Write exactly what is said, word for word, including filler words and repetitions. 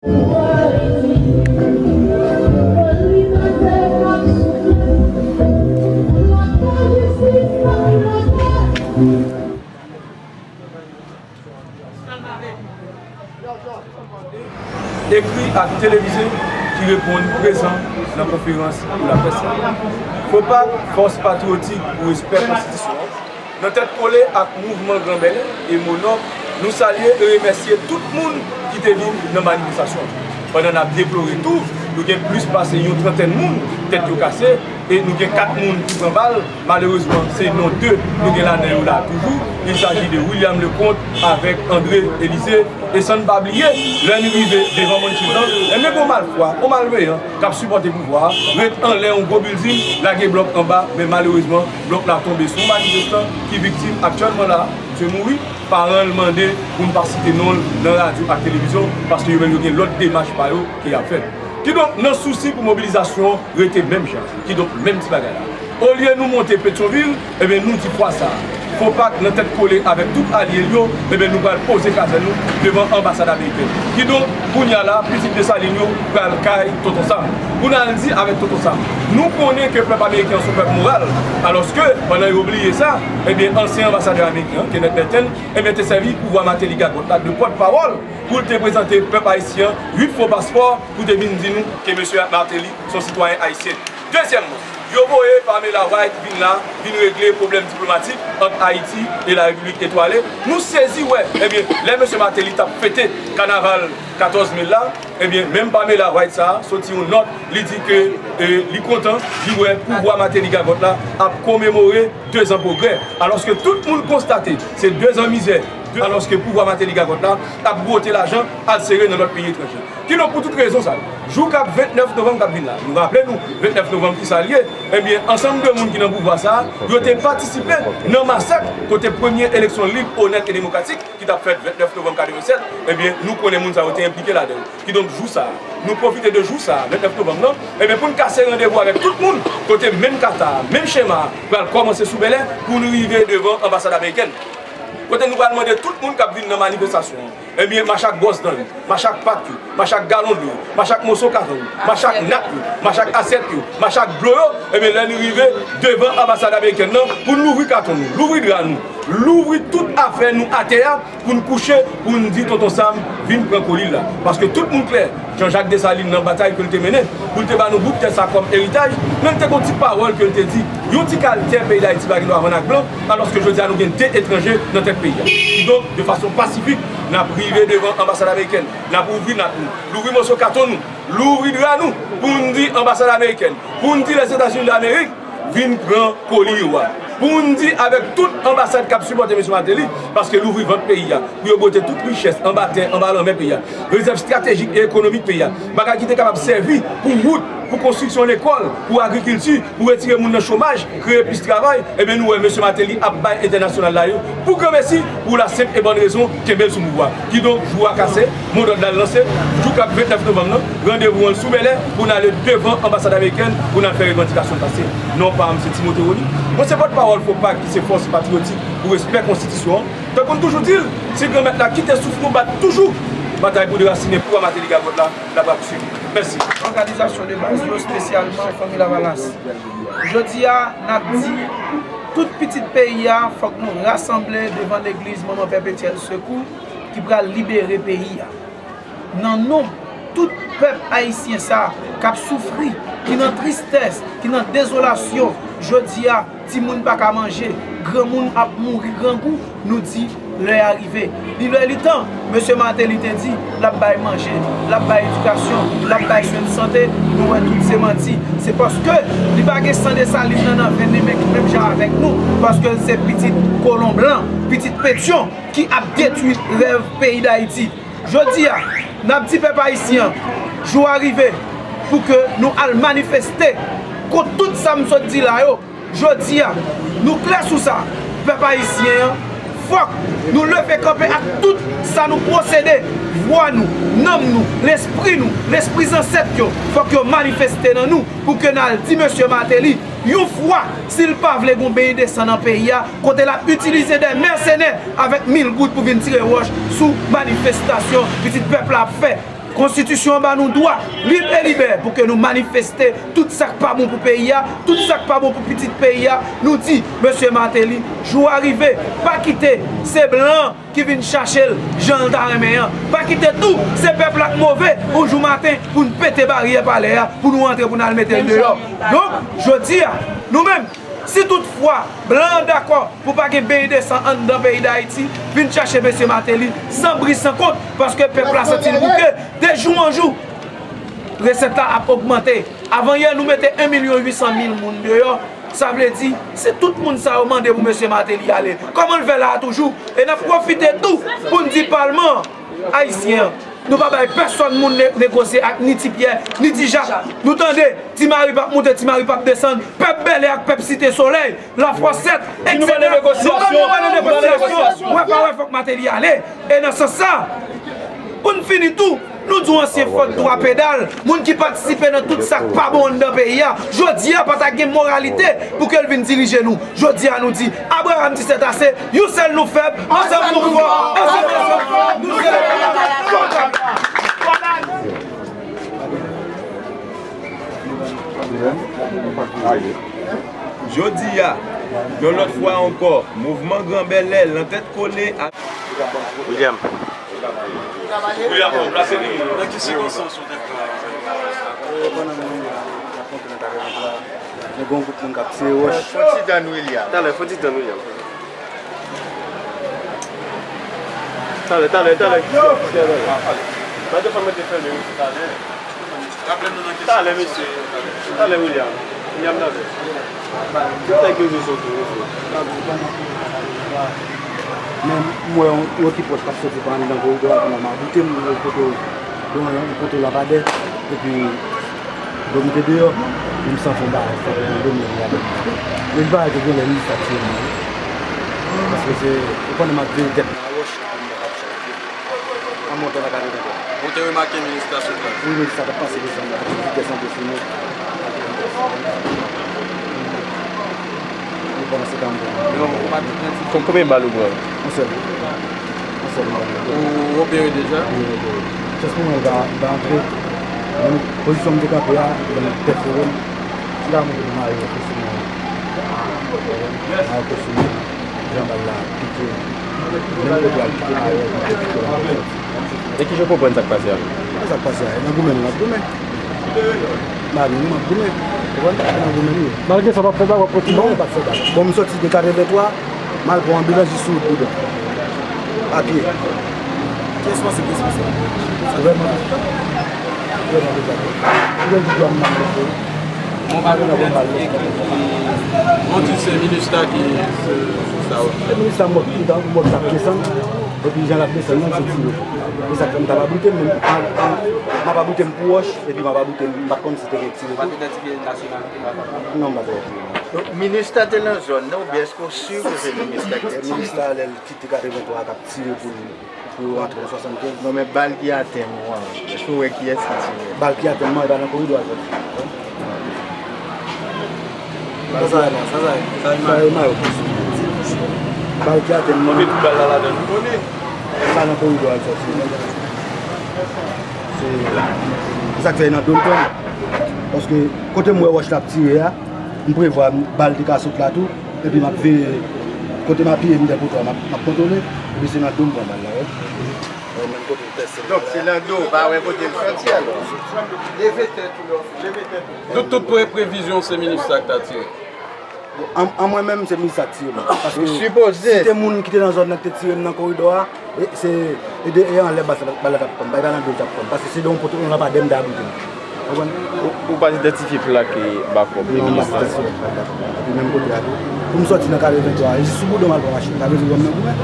Ekri ak televize ki reponn prezan nan konferans pou laprès la. FOPAK, Fòs Patriyotik pou Respè Konstitisyon an, nan tèt kole ak Mouvman Gran Bèlè e Monòk, nou salye e remèsye tout moun ki te vin nan manifestasyon an. Pandan n ap deplore tou, nou gen plis pase yon trantèn moun tèt yo kase e nou gen kat moun ki pran bal. Malerezman, se non de nou gen ladan yo la toujou. Il s'agit de William Leconte avèk André Elysée. E san n pa bliye, lè n rive devan Mansion lan, enben, gon malfwa, gon malveyan k ap sipòte pouvwa a, ret anlè yon gwo bilding, lage blòk anba, men malerezman, blòk la tonbe sou yon manifestan ki viktim aktyèlman la, misye mouri. Paran l mande pou n pa site non l nan radyo ak televizyon, paske yo menm yo gen lòt demach pa yo ke y ap fè. Kidonk, nan sousi pou mobilizasyon an rete menm jan, kidonk, menm ti bagay la. Olye nou monte Petyonvil, ebyen, nou di fwa sa a, FOPAK nan tèt kole avèk tout alye l yo, ebyen, nou pral poze kazèn nou devan anbasad amerikèn. Kidonk, kounye a la, pitit Desalin yo pral kay Tonton Sam pou n al di avèk Tonton Sam, nou konnen ke pèp ameriken an se yon pèp moral, alòske, pandan yo bliye sa, ebyen, ansyen anbasadè ameriken an, Kenneth Merten, ebyen, te sèvi pouvwa Martelly gagòt la de pòtpawòl pou l te prezante pèp ayisyen an uit fo paspò pou te vin di nou ke mesye Martelly se yon sitwayen ayisyen. Dezyèmman, yo voye Pamela White vin la, vin regle pwoblèm diplomatik ant Ayiti e Larepiblik Etwale. Nou sezi wè, ebyen, lè mesye Martelly t ap fete kanaval katòz me la, ebyen, menm Pamela White sa a soti yon nòt, li di ke, e, li kontan, li wè pouvwa Martelly gagòt la ap komemore dezan pwogrè, alòske tout moun konstate se dezan mizè, alòske pouvwa Martelly gagòt la ap bwote lajan al sere nan lòt peyi etranje. Kidonk, pou tout rezon sa yo, jou k ap vennèf novanm k ap vin la, nou raple nou, vennèf novanm ki sa l ye, ebyen, ansanm de moun ki nan pouvwa sa a, yo te patisipe nan masak kote premye eleksyon lib, onèt e demokratik ki t ap fèt vennèf novanm katrevennsèt, ebyen, nou konnen moun sa yo te enplike ladan l. Kidonk, jou sa a, nou pwofite de jou sa a, vennèf novanm nan, ebyen, pou n kase randevou avèk tout moun, kote menm kata a, menm chema a, pral kòmanse sou Bèlè pou n rive devan anbasad amerikèn. Kote nou pral mande tout moun k ap vin nan manifestasyon an, ebyen, mache ak bwòs dan yo, mache ak pak yo, mache ak galon dlo yo, mache ak moso katon yo, mache ak nat yo, mache ak asyèt yo, mache ak dlo yo, ebyen, lè n rive devan anbasad amerikèn nan, pou n louvri katon nou, louvri dra nou, louvri tout afè nou atè a, pou n kouche, pou n di Tonton Sam vin pran koli l la. Paske tout moun klè, Jean-Jacques Dessalines nan batay ke l te mennen, pou l te ba nou bout tè sa kòm eritaj, men l te gon ti pawòl ke l te di, yon ti kal tè peyi Dayiti pa gen dwa vann ak blan, alòske jodi a nou gen de etranje nan tèt peyi a. Kidonk, de fason pasifik, n ap rive devan anbasad amerikèn, n ap ouvri nat nou, louvri moso katon nou, louvri dra nou, pou n di anbasad amerikèn, pou n di Lèzetazini Damerik, vin pran koli yo a. Pou n di avèk tout anbasad k ap sipòte mesye Martelly, paske louvri vant peyi a, pou yo bwote tout richès anba tè, anba lanmè peyi a, rezèv estratejik e ekonomik peyi a, bagay ki te kapab sèvi pou wout, pou konstriksyon lekòl, pou agrikilti, pou retire moun nan chomaj, kreye plis travay, ebyen nou wè mesye Martelly ap bay entènasyonal la yo pou granmesi, pou la senp e bòn rezon kenbe l sou pouvwa. Kidonk, jou a kase, modòd la lanse, jou k ap vennèf novanm nan, randevou an sou Bèlè pou n ale devan anbasad amerikèn pou n al fè revandikasyon n pase. Non pa m se Timote Rony. Mwen se pòtpawòl FOPAK ki se Fòs Patriyotik pou Respè Konstitisyon an. Tankou n toujou di l, si Granmèt la kite souf nou bat toujou, batay pou derasinen pouvwa Martelly gagòt la, l ap rapousuiv. Mèsi. Òganizasyon de baz yo, espesyalman Fanmi Lavalas. Jodi a, n ap di, tout pitit peyi a, fòk nou rasanble devan legliz Manman Pèpetyèl Sekou ki pral libere peyi a. Nan non tout pèp ayisyen sa a k ap soufri, ki nan tristès, ki nan dezolasyon, jodi a, timoun pa ka manje, granmoun ap mouri grangou, nou di, lè a rive. Li lè li tan, mesye Martelly te di, l ap bay manje, l ap bay edikasyon, l ap bay swen de sante, nou wè tout se manti. Se paske li pa gen san Desalin nan nan venn li, men menm jan avèk nou, paske l se pitit kolon blan, pitit Petyon ki ap detwi rèv peyi Dayiti. Jodi a, n ap di pèp ayisyen an, jou a rive pou ke nou al manifeste kont tout sa m sot di la yo. Jodi a, nou klè sou sa, pèp ayisyen an, fòk nou leve kanpe ak tout sa nou posede, vwa nou, nanm nou, lespri nou, lespri zansèt yo, fòk yo manifeste nan nou pou ke n al di mesye Martelly, yon fwa, si l pa vle gon benyen de san nan peyi a, kote l ap itilize de mèsenè avèk mil goud pou vin tire wòch sou manifestasyon pitit pèp la ap fè. Konstitisyon an ba nou dwa lib e libè pou ke nou manifeste tout sa k pa bon pou peyi a, tout sa k pa bon pou pitit peyi a. Nou di, mesye Martelly, jou a rive, pa kite se blan ki vin chache l jan l ta renmen an. Pa kite tou se pèp la k move yon jou maten pou n pete baryè palè a, pou nou antre, pou n al mete l deyò. Donk, jodi a, nou menm, si toutfwa blan an dakò pou pa gen beny de san anndan peyi Dayiti, vin chache mesye Martelly san bri san kont, paske pèp la santi l bouke de jou an jou. Resèt la ap ogmante. Avan yè, nou mete en milyon uit san mil moun deyò. Sa vle di, si tout moun sa yo mande pou mesye Martelly ale, kòman l fè la a toujou? E n ap pwofite tou pou n di palman ayisyen an, nou pa bay pèsòn moun ne- negosye ak ni Ti Pyè, ni Ti Jak. Nou tande, Ti Mari p ap moute, Ti Mari p ap desann, pèp Bèlè ak pèp Site Solèy, Lafòsèt, etsetera. Nou pa nan negosyasyon. Nou pa nan negosyasyon. Wè pa wè, fòk Martelly ale. E nan sans sa, pou n fini tou, nou di w ansyen fòt twa pedal, moun ki patisipe nan tout sa k pa bon anndan peyi a, jodi a pa ta gen moralite pou ke l vin dirije nou. Jodi a nou di, Abraham di sètase, yon sèl nou fèb, ansanm nou fò, ansanm, ansanm, nou se le pèp. Jodi a, yon lòt fwa ankò, mouvman Gran Bèlè nan tèt kole ak William. William, plase li. Nan ki sikonstans ou te pran? Pandan moun yo ap monte nan katreven twa, gen yon gwoup moun k ap tire wòch. Fò ti tann William. Talè, fò ti tann William. Talè, talè, talè. Yo! Talè. Talè, mesye. Talè, William. William, talè. Tout nèg yo jwe sou tou, mesye. Men m wè yon, yon ti pòch k ap soti pa anndan koridò a, kounye a m ap boute m yon kote, yon, yon kote lapadè, epi Bon, m te deyò, men m santi yon bagay fò pou mwen domine m ladan. Men m pa wè ke genlè minis la tire m nan, wi. Paske se, ou konnen m ap veye tèt mwen nan wòch, epi m pa t ap chanje. An montan nan katreven twa. Ou te remake minis la sou plas? Wi, minis la t ap pase desann la, ak vitès an de sou mwen. Epi pandan se tan, m pran. Men ou, ou pa t pran ti. Kon-, konbyen bal ou pran? Yon sèl. Yon sèl bal. Ou opere deja? Wi, m opere. Chans pou mwen, m pa, m pa antre. Men pozisyon m te kanpe a, m pèfore m. Si la mwen te mare yon kou sou mwen. Mare kou sou mwen. Jan bal la pike. Menm kote a l pike mare, m te pike l ankò. E kijan w konprann sa k pase a? Sa k pase a? E nan goumen nou ap goumen. Mari nou ap goumen. Ou konprann? E nan goumen nou ye. Malgre sa, w ap fè bak, w ap kontinye? Non, m p ap fè bak. Bon, m soti de katreven twa, m al pran anbilans jis sou wout Boudon. A pye. Kiyès panse ki responsab? Gouvènman. Gouvènman deja. Gouvènman di dwa m nan mwen. Bon, pa gen pwoblèm. Bon, di se Minustah ki, se, se sa w. Se Minustah mòd ki t ap, mòd t ap desann. Epi jan l ap desann nan, se tire. E sa k fè m t ap abrite m, men m, m, m ap abrite m pou wòch, epi m ap abrite m, m pa t konn si te gen tire tou. Ou pa t idantifye nasyonalite papa? Non, m pa t wè. Donk, Minustah te nan zòn nan, oubyen èske w si ke se Minustah ki tire? Minustah, lè l kite katreven twa a, k ap tire pou l pou yo rantre nan swasannkenz. Non, men bal ki atè nou an, èske w wè kiyès ki tire? Bal ki atè nou an, e pa nan koridò a l soti. Sa, sa, sa, sa, sa, sa, sa, e Mayo ki sou. Bal ki atè nou an. Ou met tout bal la ladan l. E pa nan koridò a l soti. Se, se sa k fè e nan do l tonbe. Paske kote m wè wòch la ap tire a, m prevwa bal te ka sot la tou. Epi m ap veye kote m apiye m dèyè poto a, m ap, m ap kontwole, epi se nan do m pran bal la, wi. Wè, menm kote m tèse. Donk, se nan do, w pa wè kote l soti alò? Leve tèt ou, lè w fin leve tèt ou. Tout, tout pre-, previzyon se Minustah k ta tire. An, an mwen menm, se Minustah k tire mwen. Paske si te moun ki te nan zòn nan ki te tire m nan koridò a, E, se, e de, e anlè bal la, bal la t ap pran m, bal la nan do l t ap pran m. Paske se de yon poto, yon lapadè m te abrite m. Konprann? Ou, ou pa t idantifye plak e bakòp Minis la? Non, m pa t idantifye plak bakòp la. Epi menm kote a tou. Pou m sòti nan katreven twa, e jis sou Boudon m al pran machin. Sa vle di w wè m nan goumen.